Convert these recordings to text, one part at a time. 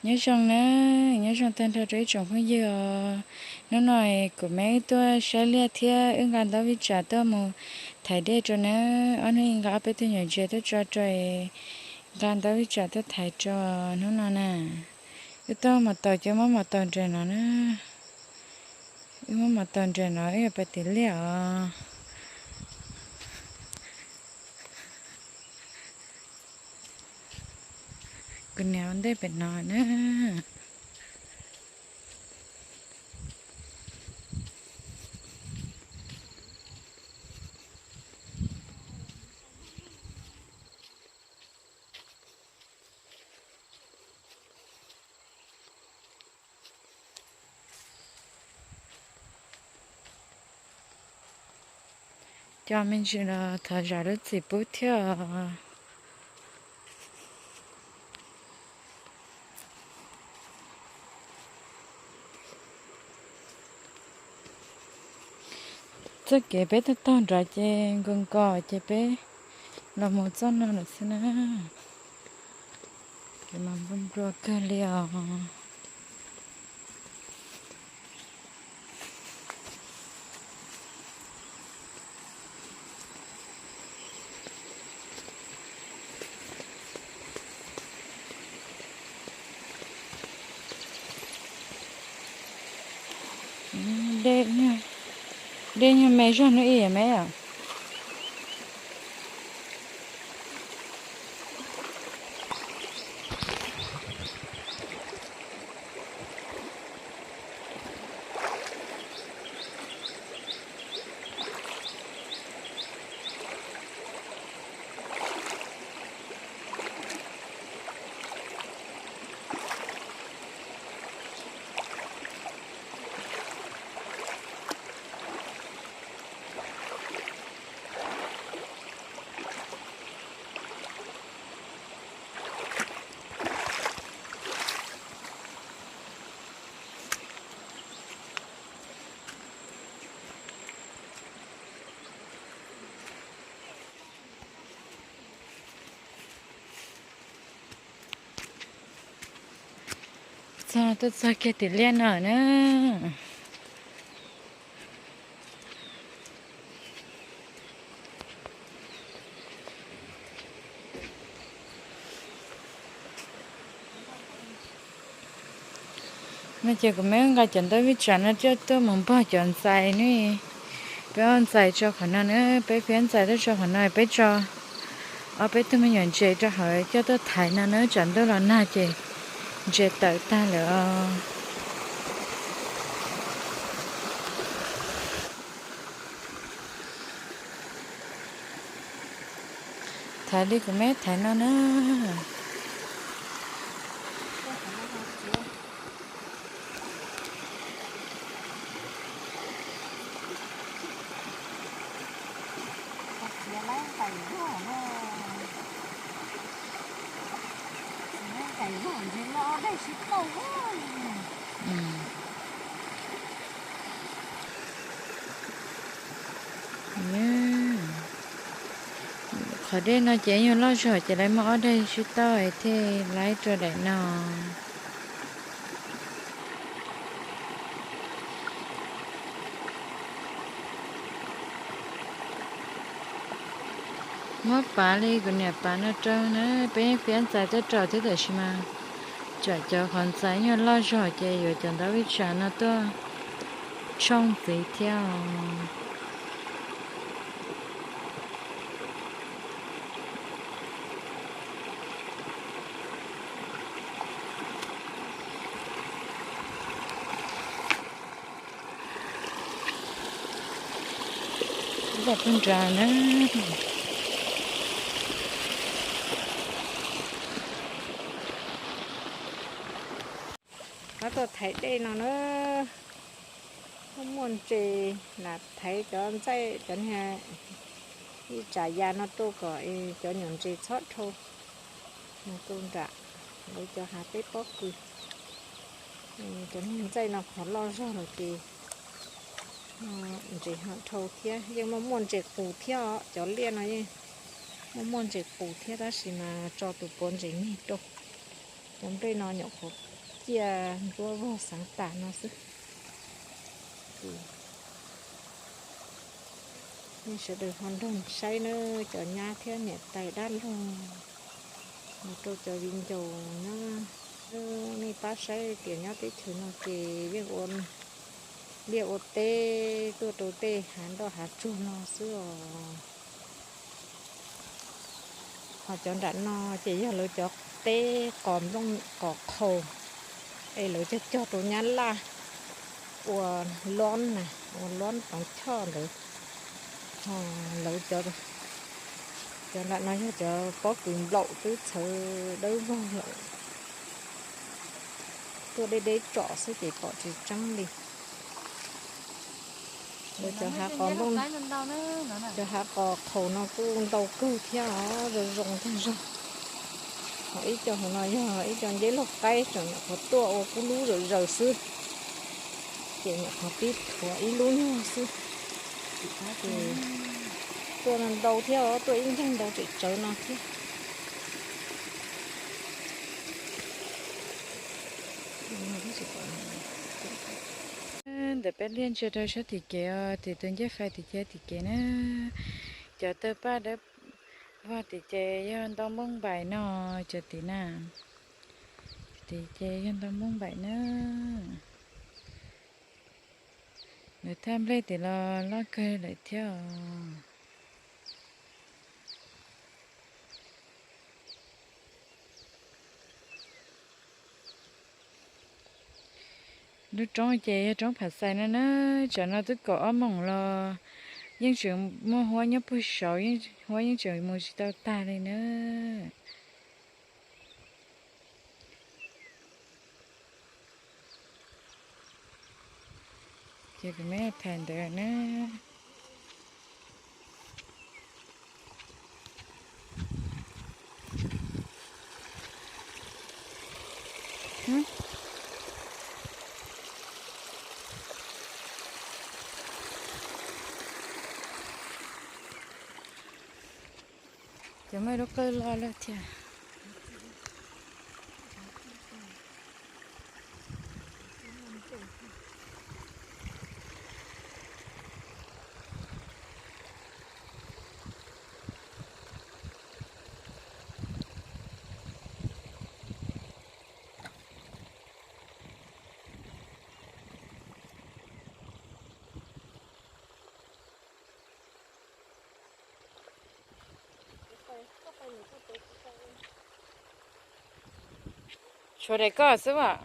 Nyob zoo na, nyob zoo tag nrho rau ib tsoom phooj ywg os. Hnub no kuv me wb tuaj saib liaj thiab wb nqa ntaub vij tsam tuaj mus thaiv dej rau na. Ob hnub ib nqa ob peb tug nyuam ntses tuaj tso rau, nqa ntaub vij tsam tuaj thaiv rau hnub no na. Wb tuaj mos taus ces muab mos taus nres no na. Wb muab mos taus nres no wb yuav pais tim liaj os. Kuv niam ua ntej pem no na. Cov me ntsis los thov zam lub txim pub thiab. Txoj kev peb taug taug nrad ces nkaus nkaus ces peb los mus txoj no lawm xwb na. Kev mas nplua nplua kawg li os. Dej nyuag me zog hnub ib me os. Txog, tuaj txog kiag tim liaj no na. No ces kuv me nqa cov ntaub vij tsam no coj tuaj mus npog cov ntxais ne. Peb ob ntxais tso qhov no na, peb fiab ntxais tuaj tso qhov no, peb tso ob peb tug me nyuam ntses rau hauv coj tuaj thaiv no na, tsam ntuj los nag ces ntses tawm tag lawm os. Thaiv li kuv me thaiv no na. Qhov dej no ces nyuag loj zog ces lawv muab ob daim sib tauj thiaj laib rau daim no. Muab pav li kuv niam pav no rau na, peb yeej fiab ntxais tuaj rau thiab tiam sis mas tsam cov qhov ntxais nyuag loj zog ces yuav cov ntaub vij tsam no tuaj tshooj ntxiv thiab os. Ib daim pug nra na. Tab tom thaiv dej no na, muaj muaj ntses lam thaiv cov ntxaij cov niag ib tsam ya no rau kom cov nyuam ntses txhob dhau mus rau nram lawv cov hav peb pob kws. Cov niag ntxaij no qhov loj zog lawm ces ntses ho dhau thiab, yeej muaj muaj ntses qus thiab os. Cov liaj no yeej muaj muaj ntses qus thiab tab sis mas tso tus puav ntses nyeg rau. Cov nplej no nyuam qhuav ciaj ntsuab vog xeev tas no xwb. Nej sawv daws ho nrog saib nawb, cov nyab thiab niam tais dab laug, mus rau cov viv ncaus na. Nej pab saib tias nyob teb chaws no ces yeej ua liaj ua teb tuaj rau tej hav nroj hav tsuag no xwb os. Ho cov nram no ces yog lawv cov teb qos nplooj qos qhaus, es lawv cog cog rau nyab laj ua lob na, ua lob toov choj ntawd. Ho lawv, cov nram no yog cov pob kws nplaum twb txhawv dawb vog lawm, tuaj deb deb tsom xwb ces pom tsis tseeb li. Lawv cov hav qos nplooj, cov hav qos qhaus no kuj ntau kawg thiab os, zoo zoo tag zog. Ho ib co hauv no yog ib co nceb laug qaib tseem nyuam qhuav tuaj ua kub lub zawm zaws xwb, ces nyuam qhuav pib thuav ib lub nyuag xwb. Ces tuaj ntau thiab os, tuaj ib ncag ntau tseem tsawv no thiab. Ntawm peb liaj ntsia rau sab tim kev os, tim tus ncej fais tim kev tim kev na. Cov tawg paj dawb vog tim ces yog ntoo npauj npaim no, cov tim na, tim ces yog ntoo npauj npaim na. Lawv thaj nplej tim los loj kawg lawm thiab os. Lub roob ces yog roob Phav Xais no na, tsam no twb kaum ob moos los yeej tseem muaj huab nyob puag saud, huab yeej tseem mus tsis tau tag li na. Ces kuv me tham ntawd na. Cov me lub qawj loj lawm thiab. Tshuav daim koj xwb as.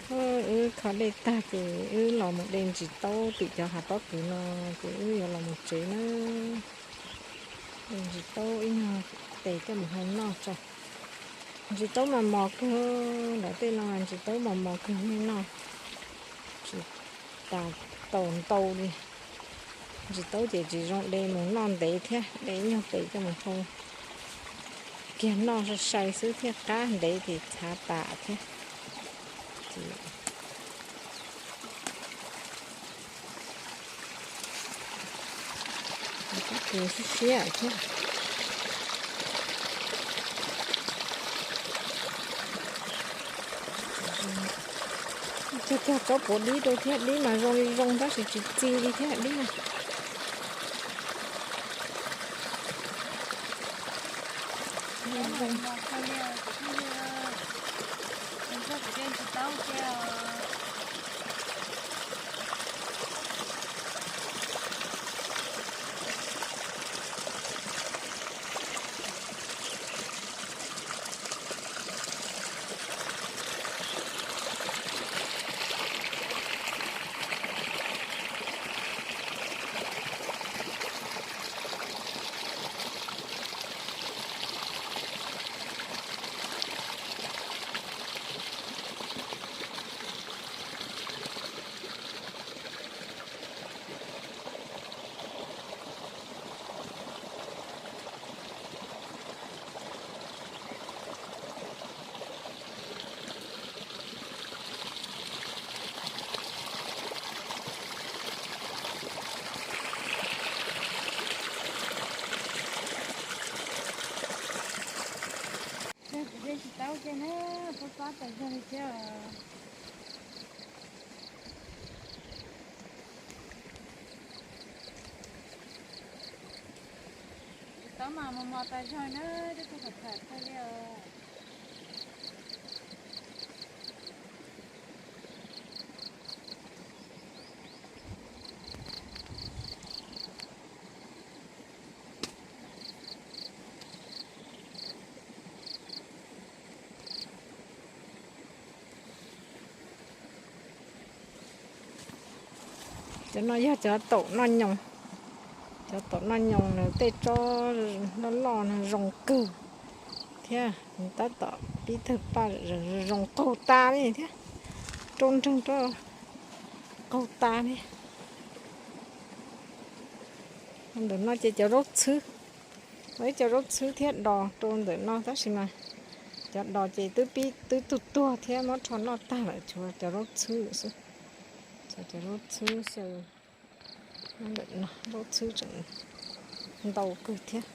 Wb kho dej tag ces wb los mus de ntsis taub tim cov hav pob kws no, ces wb yuav los mus tsev na. De ntsis taub ib nyuag tes coj mus hau noj tso. Ntsis taub mas mos kawg, nram tej no ntsis taub mos mos kawg nej noj. Tsis tas tau ntau li. Ntsis taub ces tsis zoo de mus noj ntev thiab, de ib nyuag tes coj mus hau kiag noj sai sai xwb thiaj qab, ntev ces txhav tas thiab. Pob kws siab siab thiab. Cog cog tsob puav dib rau thiab, dib mas zoo li zoo tab sis tsis txi li thiab dib na. Cog cog tsob puav dib rau thiab. Ntog li thiab. Tab mas mos mos tas zog na, twb tsis tau tham tag li os. Cov no yog cov taum noj nyoos. Cov taum noj nyoos nws tej tsob loj loj no zoo kawg thiab, tab tom pib tawg paj zoo qaug tas li thiab, rau nreeg rau qaug tas li. Ntawm no ces cov zaub txhwb, muaj ib co zaub txhwb thiab dos rau ntawm no tab sis mas cov dos ces twb pib twb tuag tuag thiab muab rho noj tag lawm, tshuav cov zaub txhwb xwb. Cov zaub txhwb xyaw, ntawm no zaub txhwb tseem ntau kawg thiab.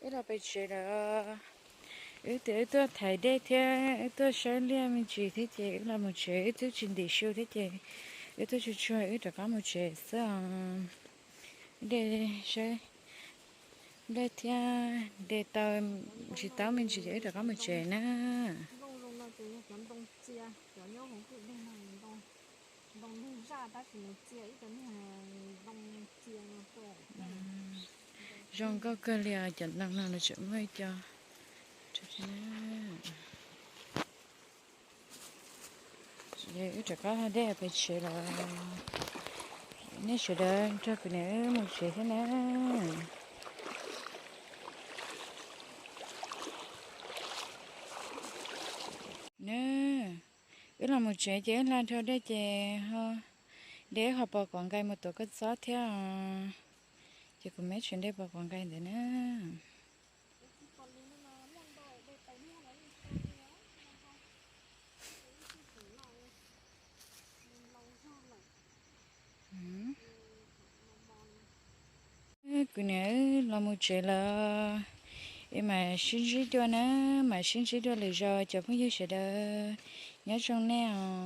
Wb los pem tsev lawm. Wb tias wb tuaj thaiv dej thiab wb tuaj saib liaj me ntsis thiab ces wb los mus tsev, wb twb tsis ntim su thiab ces wb tuaj tsuag tsuag wb rov qab mus tsev xwb os. Dej saib, dej thiab, dej tau tsis tau me ntsis ces wb rov qab mus tsev na. Zoo nkauj kawg li os, cov ntoo no lawv tseem muaj ib co. Wb rov qab hla dej pem tsev lawm. Nej sawv daws nrog kuv niam wb mus tsev thiab na. Na, wb los mus tsev ces wb hla dhau dej ces ho de wb qhov pos quav nqaij mus tuav koj txob thiab os. Ces kuv muab tshuav dej pos quav nqaij ntawd na. Kuv niam los mus tsev lawm, es mam sib ntsib dua na, mam sib ntsib dua lwm zaus cov phooj ywg sawv daws, nyob zoo nej os.